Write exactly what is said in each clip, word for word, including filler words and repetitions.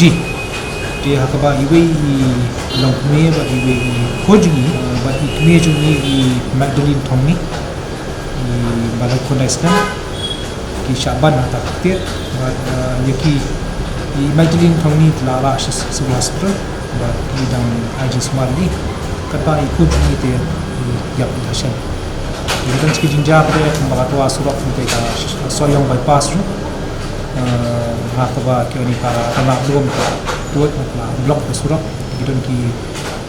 Kharji. Te ha kaba iwei i longkmie bad iwei i khun jong ngi, eh, bad i kmie jong ngi i Magdalene Thongni, i ba la khyndai snem, ki shah ban ha kata ka ktieh, bad, eh, ïa ki, i Magdalene Thongni te la rah sha Civil Hospital, bad i dang ai jingsumar ïa i, katba i khun jong ngi te i ïap ïa ka shen. Ïa ka don sa ka jingjia te kumba ka twa surok te ka Sohiong bypass ruh, eh, ha kaba ki oni ka rah lum ka tuid, ka block ka surok, ki don ki,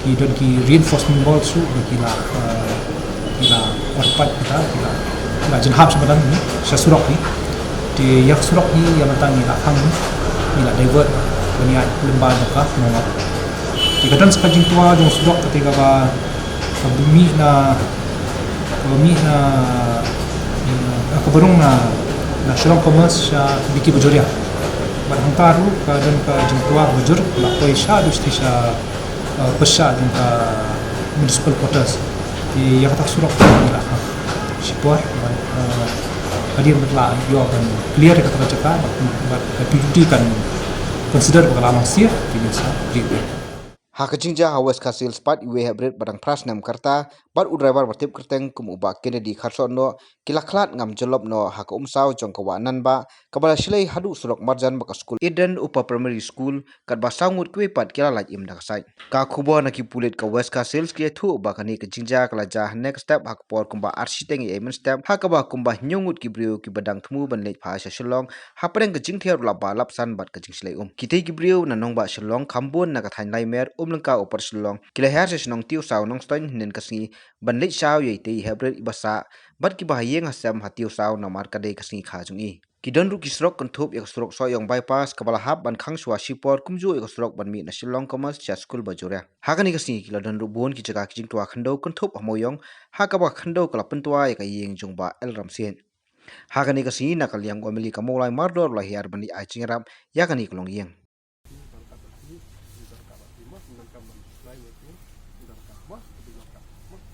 ki don ki reinforcement walls ruh ba ki la, eh, ki la, ki la, ki la jynhap sha madan ni, sha surok ni. Te ïa ka surok ni, ïa mynta ngi la khang ni, ngi la divert, ba ngi ïaid lyngba jong ka Nonglop. Te ka don sa ka jingtwa jong surok kata kaba, kaba mih na, kaba mih na, kaba rung na, na Shillong Commerce sha B K Bajoria. Bad hangta ruh ka don ka jingtwa kaba jur, la poi sha, dus ti sha, eh, pyrshah jong ka municipal quarters. Te ïa kata ka surok ka la khang shipor, bad, eh, hadien ba la ïoh ban clear ïa kata ka jaka, bad, bad ka P W D kan consider ba ka la long safe, te ngin sa repair. Ha ka jingjia ha West Khasi Hills pat, iwei heprit ba dang phra snem ka rta bad u driver ba tip kyrteng kum u Bah Kennedy Kharsohnoh ki la khlad ngam jyllop noh ha ka umsaw jong ka wah Nanbah, kaba la shlei haduh surok marjan bad ka skul Eden Upper Primary School, katba saw ngut kiwei pat ki la lait im da ka sait. Ka khubor na ki pulit ka West Khasi Hills ki ïathuh ba kane ka jingjia ka la jia hynne ka step ha ka por kumba ar shiteng ïa mynstep, ha kaba kumba hynñiew ngut ki briew kiba dang thmu ban leit phai sha Shillong hapdeng ka jingthiar u lap bah lap san bad ka jingshlei um. Kitei ki briew na nongbah Shillong, kham bun na ka thaiñ Laimer, Umlyngka, Upper Shillong, ki la hiar sha shnong Tiehsaw, Nongstoiñ hynnin ka sngi ban leit shaw ïa itei i heprit iba sah bad kiba ha ïing ha sem ha Tiehsaw namar ka dei ka sngi kha jong i. Ki don ruh ki surok kynthup ïa ka surok Sohiong Bypass kaba la hap ban khang shuwa shipor, kumjuh ïa ka surok ban mih na Shillong Commerce sha skul Bajoria. Ha kane ka sngi ki la don ruh bun ki jaka ki jingtwa khyndew kynthup ha Mawiong, ha kaba ka khyndew ka la pyntwa ïa ka ïing jong Bah L Ramsiej. Ha kane ka sngi na ka liang U M L A ka Mawlai Mardor u la hiar ban leit ai jingïarap ïa kane ka longïing.